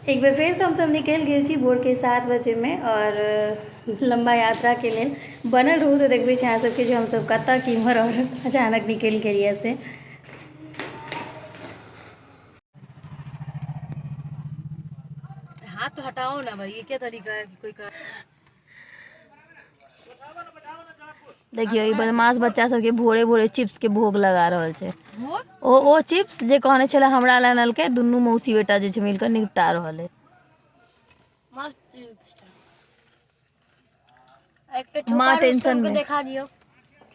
एक बेर फेरसँ हमसभ निकलि गेल छी भोरके 7 बजेमे आओर लम्बा यात्राके लेल बनल रहू तऽ देखबै छी अहाँ सबके जे हमसभ कतऽ केम्हर आओर अचानक निकलि गेलियै से। हाथ हटाओ ना भाई, ये क्या तरीका है कि कोई का देखियौ ई बदमाश बच्चा सबके भोरे भोरे चिप्स के भोग लगा रहल छै। ओ ओ चिप्स जे कहने छलै हमरा लए आनलकै, दुनू मौसी बेटा जे छै मिलकऽ निपटा रहल है। मस्त चिप्स था। एक तो माँ छुपा टेंशन रुस्तम के में। देखा दियो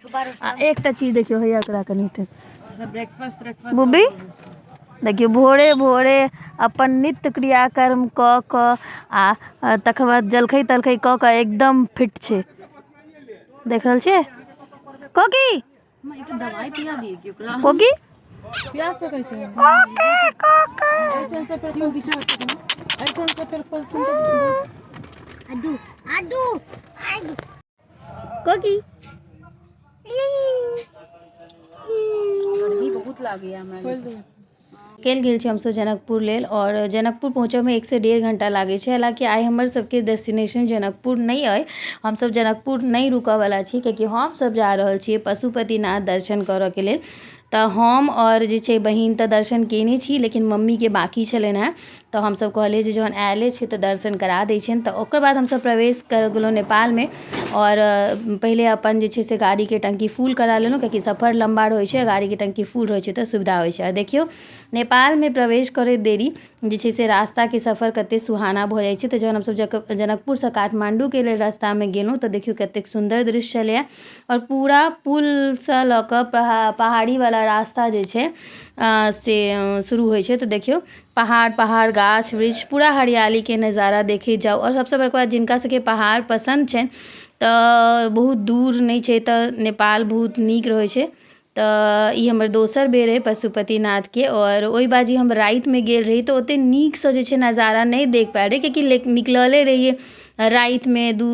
छुपा रुस्तम। आ एकटा चीज देखियौ, हैया एकरा कनि ब्रेकफास्ट ब्रेकफास्ट बुब्बी देखियौ भोरे भोरे अपन नित्य क्रियाकर्म कऽ कऽ आ तकर बाद जलखै तलखै कऽ कऽ एकदम फिट छै। देख रहल छियै कोकी? एक दवाई पिया दिए कि ओकरा कोकी पिया सकै छै। कोकी कोकी एहिठाम से फेर पीछा हटू, एहिठाम से फेर खोलथुन तऽ आदू आदू आदू कोकी गर्मी बहुत लागैया हमरा। निकलि गेल छी हमसभ जनकपुर लेल आओर जनकपुर पहुँचऽमे 1 से 1.5 घण्टा लागै छै। हालाँकि आइ हमर सबके डेस्टिनेशन जनकपुर नहि अइ, हमसभ जनकपुर नहि रुकऽवला छी, कियाकि हमसभ जा रहल छियै पशुपतिनाथ दर्शन करऽके लेल। तऽ हम आओर जे छै बहिन तऽ दर्शन कयने छी, लेकिन मम्मीके बाँकी छलनि हेँ, तऽ हमसभ कहलियै जे जहन आयले छै तऽ दर्शन करा दै छियनि। तऽ ओकर बाद हमसभ प्रवेश कर गेलहुँ नेपालमे आओर पहिले अपन जे छै से गाड़ीके टंकी फुल करा लेलहुँ, कियाकि सफर लम्बा रहै छै, गाड़ीके टंकी फुल रहै छै तऽ सुविधा होइ छै। आ देखियौ नेपालमे प्रवेश करैत देरी जे छै से रास्ताके सफर कतेक सुहाना भऽ जाइ छै। तऽ जहन हमसभ जनकपुरसँ काठमाण्डूके लेल रास्तामे गेलहुँ तऽ देखियौ कतेक सुन्दर दृश्य छलैए आओर पूरा पुलसँ लऽ कऽ पहाड़ीवला रास्ता जे छै से शुरू होइ छै। तऽ देखियौ पहाड़ पहाड़ गाछ वृक्ष पूरा हरियालीके नजारा देखैत जाउ। आओर सबसँ बड़का बात, जिनका सबके पहाड़ पसन्द छनि तऽ बहुत दूर नहि छै, तऽ नेपाल बहुत नीक रहै छै। तऽ ई हमर दोसर बेर अइ पशुपतिनाथके आओर ओहि बाजी हम रातिमे गेल रही तऽ ओतेक नीकसँ जे छै नजारा नहि देख पायल रही, कियाकि निकलले रहियै रातिमे दू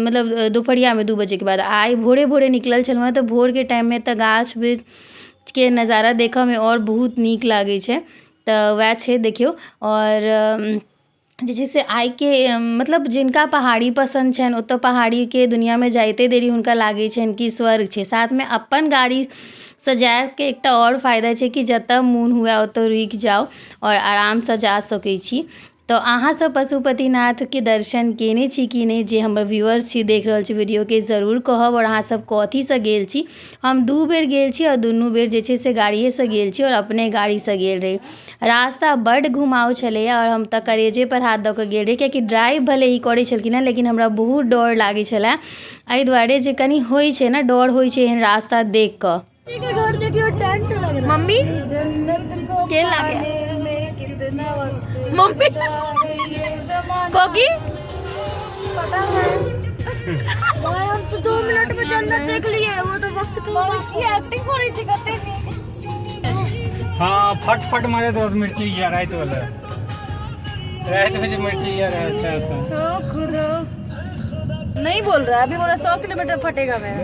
मतलब दुपहरियामे 2 बजेके बाद। आइ भोरे भोरे निकलल छलहुँ हेँ तऽ भोरके टाइममे तऽ गाछ वृक्षके नजारा देखऽमे आओर बहुत नीक लागै छै। तऽ वएह छै देखियौ। आओर जे छै से आइके मतलब जिनका पहाड़ी पसन्द छनि ओतऽ पहाड़ीके दुनिआँमे जाइते देरी हुनका लागै छनि कि स्वर्ग छै। साथमे अपन गाड़ीसँ जाइके एकटा आओर फायदा छै कि जतऽ मोन हुए ओतऽ रुकि जाउ आओर आरामसँ जा सकै छी। तऽ अहाँसभ पशुपतिनाथके दर्शन कयने छी कि नहि, जे हमर व्यूअर्स छी देख रहल छी वीडियोके, जरूर कहब। आओर अहाँसभ कथीसँ गेल छी? हम 2 बेर गेल छी आओर दुनू बेर जे छै से गाड़िएसँ गेल छी आओर अपने गाड़ीसँ गेल रही। रास्ता बड्ड घुमाव छलैए आओर हम तऽ करेजेपर हाथ दऽ कऽ गेल रही, कियाकि ड्राइव भले ही करै छलखिन हेँ लेकिन हमरा बहुत डर लागै छलै, एहि दुआरे जे कनि होइ छै ने, डर होइ छै एहन रास्ता देख कऽ। मम्मी केहन लागैया मम्मी? कोकी भाई हम तो 2 मिनट में जन्नत देख लिए, वो तो वक्त के ऊपर की एक्टिंग करै छै कते नीक। हाँ, फट फट मारे तो मिर्ची या रात वाला रात में जो मिर्ची या रहा था ऐसा। नहीं बोल रहा है अभी, बोला 100 किलोमीटर फटेगा मेरा।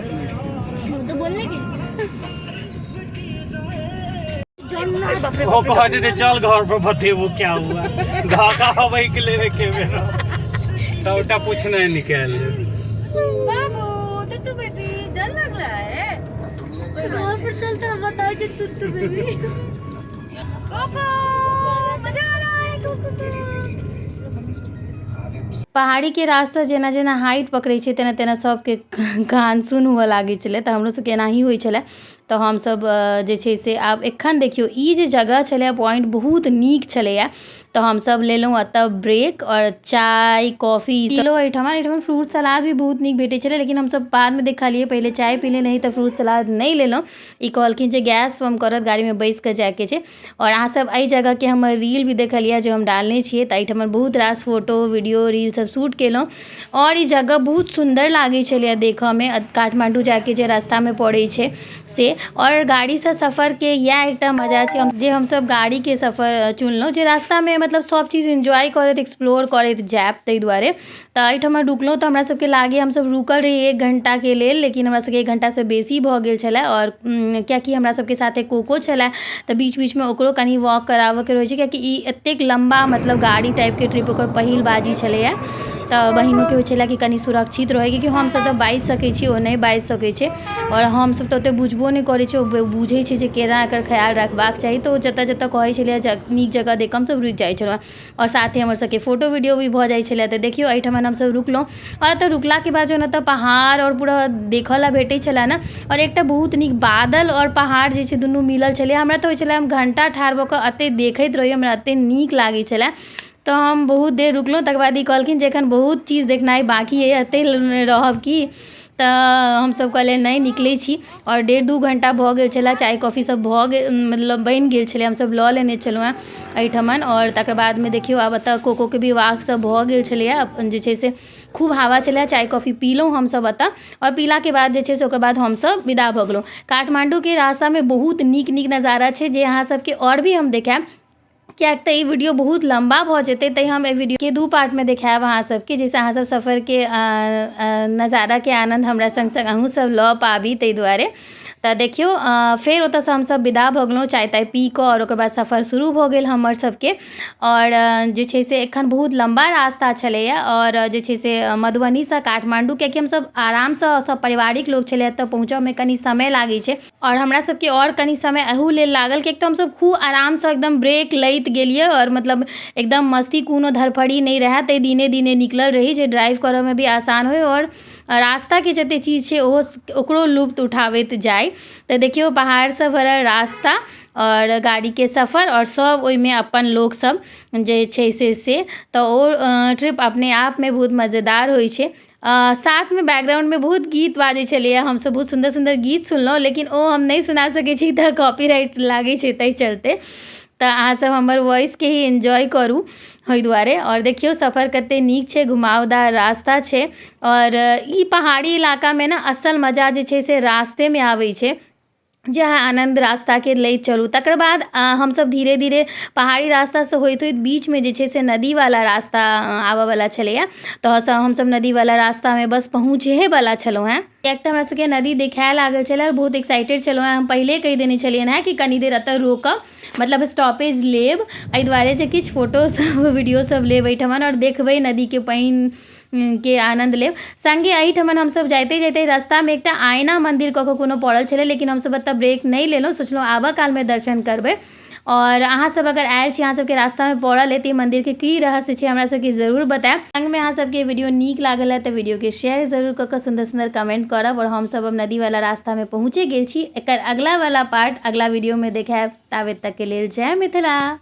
तो बोलने के वो कहते थे चल घर पर बतेबू क्या हुआ, धागा हवाई के लेवे के मेरा सबटा पूछना है निकाल ले। बाबू तो बेबी डर लग रहा है। और फिर चलते हम बताए कि तू तू बेबी कोको मजा आ रहा है कोको को। पहाड़ीके रास्ता जेना जेना हाइट पकड़ै छै तेना तेना सबके कान सुन हुअ लागै छलै, तऽ हमरो सबके एनाही होइ छलै। तऽ हमसब जे छै से आब एखन देखियौ ई जे जगह छलै पॉइंट बहुत नीक छलैए, तऽ हमसब लेलहुँ एतऽ ब्रेक आओर चाय कॉफी पीलहुँ। एहिठाम फ्रूट सलाद भी बहुत नीक भेटै छलै, लेकिन हमसब बादमे देखलियै, पहिले चाय पी लेने रही तऽ फ्रूट सलाद नहि लेलहुँ। ई कहलखिन जे गैस फॉर्म करत, गाड़ीमे बैस कऽ जाइके छै। आओर अहाँसब एहि जगहके हमर रील भी देखलियै जे हम डालने छियै, तऽ एहिठाम बहुत रास फोटो वीडियो रील सब शूट केलहुँ आओर ई जगह बहुत सुन्दर लागै छलैए देखऽमे, काठमाण्डू जाइके जे रास्तामे पड़ै छै से। आओर गाड़ीसँ सफरके इएह एकटा मजा छै जे हमसब गाड़ीके सफर चुनलहुँ, जे रास्तामे मतलब सभ चीज एन्जॉय करैत एक्सप्लोर करैत जायब, ताहि दुआरे। तऽ एहिठाम रुकलहुँ तऽ हमरा सबके लागैए हमसब रुकल रही 1 घण्टाके लेल, लेकिन हमरा सबके 1 घण्टासँ बेसी भऽ गेल छलै। आओर कियाकि हमरा सबके साथे कोको छलै तऽ बीच बीचमे ओकरो कनि वॉक कराबऽके रहै छै, कियाकि ई एतेक लम्बा मतलब गाड़ी टाइपके ट्रिप ओकर पहिल बाजी छलैए। तऽ बहिनोके होइ छलै कि कनि सुरक्षित रहै, कियाकि हमसब तऽ बाजि सकै छी, ओ नहि बाजि सकै छै, आओर हमसब तऽ ओतेक बुझबो नहि करै छी, ओ बुझै छै जे केना एकर ख्याल रखबाक चाही। तऽ ओ जतऽ जतऽ कहै छलैए नीक जगह देख कऽ हमसब रुकि जाइ छलहुँ, आओर साथे हमर सबके फोटो वीडियो भी भऽ जाइ छलै। तऽ देखियौ एहिठमन हमसब रुकलहुँ, आओर एतऽ रुकलाके बाद जहन एतऽ पहाड़ आओर पूरा देखऽ लए भेटै छलै ने, आओर एकटा बहुत नीक बादल आओर पहाड़ जे छै दुनू मिलल छलै। हमरा तऽ होइ छलै हम घण्टा ठाढ़ भऽ कऽ एतै देखैत रही, हमरा एते नीक लागै छलै। तऽ हम बहुत देर रुकलहुँ। तकर बाद ई कहलखिन जे एखन बहुत चीज देखनाइ बाँकी अइ, एतै रहब की? तऽ हमसब कहलियै नहि, निकलै छी। आओर 1.5-2 घण्टा भऽ गेल छलै, चाय कॉफी सब भऽ गेल, मतलब बनि गेल छलै, हमसब लऽ लेने छलहुँ हेँ एहिठमन। आओर तकर बादमे देखियौ आब एतऽ कोकोके भी वाक सब भऽ गेल छलैए, अपन जे छै से खूब हवा छलै। चाय कॉफी पीलहुँ हमसब एतऽ, आओर पीलाके बाद जे छै से ओकर बाद हमसब विदा भऽ गेलहुँ। काठमाण्डूके रास्तामे बहुत नीक नीक नजारा छै जे अहाँ सबके आओर भी हम देखायब, किएक तऽ ई वीडियो बहुत लम्बा भऽ जेतै, तैँ हम एहि वीडियोके 2 पार्टमे देखायब अहाँ सबके, जाहिसँ अहाँ सब सफरके नजाराके आनन्द हमरा सङ्ग सङ्ग अहूँ सब लऽ पाबी, ताहि दुआरे। तऽ देखियौ फेर ओतऽसँ हमसब विदा भऽ गेलहुँ चाय ताय पी कऽ, आओर ओकर बाद सफर शुरू भऽ गेल हमर सबके। आओर जे छै से एखन बहुत लम्बा रास्ता छलैए, आओर जे छै से मधुबनीसँ काठमाण्डू, कियाकि हमसब आरामसँ सब पारिवारिक लोक छलैए तऽ पहुँचऽमे कनि समय लागै छै। आओर हमरा सबके आओर कनि समय एहू लेल लागल किएक तऽ हमसब खूब आरामसँ एकदम ब्रेक लैत गेलियै, आओर मतलब एकदम मस्ती, कोनो धड़फड़ी नहि रहै, ताहि दिने दिने निकलल रही जे ड्राइव करऽमे भी आसान होइ आओर रास्ताके जते चीज छै ओहो ओकरो लुत्फ उठाबैत जाइ। तऽ देखियौ पहाड़सँ भरल रास्ता आओर गाड़ीके सफर, आओर सब ओहिमे अपन लोक सब जे छै से तऽ ओ ट्रिप अपने आपमे बहुत मजेदार होइ छै। साथमे बैकग्राउंडमे बहुत गीत बाजै छलैए, हमसब बहुत सुन्दर सुन्दर गीत सुनलहुँ, लेकिन ओ हम नहि सुना सकै छी तऽ कॉपीराइट लागै छै, ताहि चलते तऽ अहाँ सब हमर वॉइसके ही एन्जॉय करू ओहि दुआरे। आओर देखियौ सफर कते नीक छै, घुमावदार रास्ता छै, आओर ई पहाड़ी इलाकामे ने असल मजा जे छै से रास्तेमे आबै छै, जे अहाँ आनन्द रास्ताके लैत चलू। तकर बाद हमसब धीरे धीरे पहाड़ी रास्तासँ होइत होइत बीचमे जे छै से नदीवला रास्ता आबऽवला छलैए, तऽ हमसब नदीवला रास्तामे बस पहुँचहेवला छलहुँ हेँ, किएक तऽ हमरा सबके नदी देखाए लागल छलै आओर बहुत एक्साइटेड छलहुँ हेँ। हम पहिले कहि देने छलियनि हेँ कि कनि देर एतऽ रोकब, मतलब स्टॉपेज लेब, एहि दुआरे जे किछु फोटो सब वीडियो सब लेब एहिठमन आओर देखबै नदीके पानि के आनन्द लेब। सङ्गे एहिठमन हमसब जाइते जाइते रास्तामे एकटा आयना मन्दिर कऽ कऽ कोनो पड़ल छलै, लेकिन हमसब एतऽ ब्रेक नहि लेलहुँ, सोचलहुँ आबऽ कालमे दर्शन करबै। आओर अहाँ सब अगर आयल छी, अहाँ सबके रास्तामे पड़ल हेतै मन्दिरके की रहस्य छै, हमरा सबके जरूर बतायब। सङ्गमे अहाँ सबके वीडियो नीक लागल है तऽ वीडियोके शेयर जरूर कऽ कऽ सुन्दर सुन्दर कमेंट करब। आओर हमसब अब नदीवला रास्तामे पहुँचे गेल छी, एकर अगला वाला पार्ट अगला वीडियोमे देखायब। ताबे तकके लेल जय मिथिला।